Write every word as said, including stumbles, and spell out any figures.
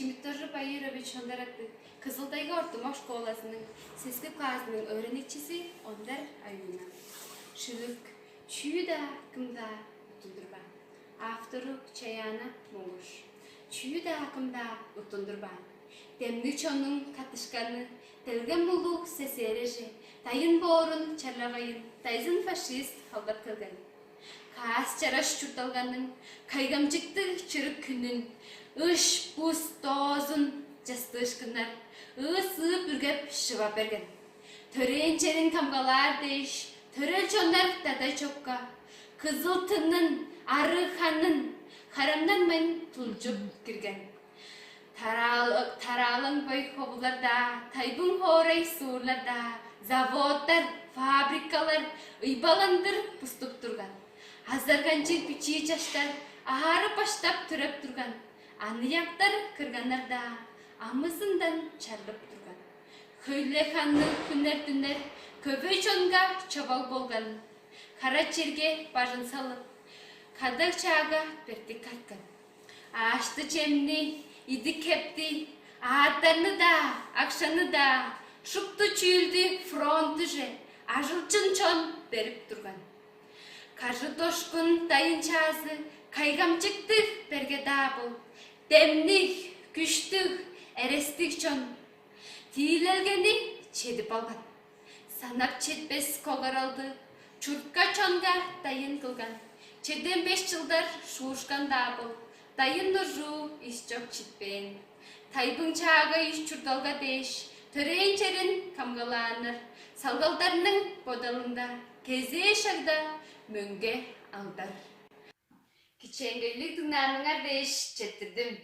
Чимит-Доржу Баирович Ондар аттыг Кызыл-Тайга ортумак школазының сески классының өөреникчизи Ондар Аюна. Шүлүк «Чүү-даа, кым-даа уттундурбаан». Автору Чаяна Моңгуш. «Чүү-даа, кым-даа уттундурбаан. Демниг чоннуң каттышканы делгем улуг СССР-же дайын боорун чарлавайн, дайзын фашист халдап келген. Каас чараш чуртталганың кайгамчыктыг чырык хүнүн ыш, бус, доозун частыышкыннар ыы-сыы бүргеп шыва берген. Төрээн черин камгалаар дээш, төрел чоннар дадай чокка, кызыл тынын, арыг ханын харамнанмайн тулчуп кирген. Тараал-, тараалаңбай ховулар-даа, тайбың хоорай суурлар-даа, заводтар, фабрикалар ыйбаландыр буступ турган. Азарганчыг бичии чаштар аары баштап төреп турган. Аныяктар кырганнар-даа амызындан чарлып турган. Хөйле ханныг хүннер-дүннер көвей чонга човал болган. Хара черге бажын салып, кадаг чаага бертик карткан. Аашты-чемни, идик-хепти, аъттарны-даа, акшаны-даа, шупту чүүлдү фронтуже ажылчын чон берип турган. Кажы-дошкун дайын чаазы кайгамчыктыг берге-даа бол, демниг, күштүг, эрестиг чон тиилелгени чедип алган. Санап четпес когаралды чуртка, чонга дайын кылган. Чеден беш чылдар шуушкан-даа бол, дайын ужуу ис чок читпээн. Тайбың чаага иш чуртталга дээш, төрээн черин камгалааннар салгалдарның бодалында кезээ шагда мөңге алдар. Кичээнгейлиг дыңнааныңар дээш четтирдим.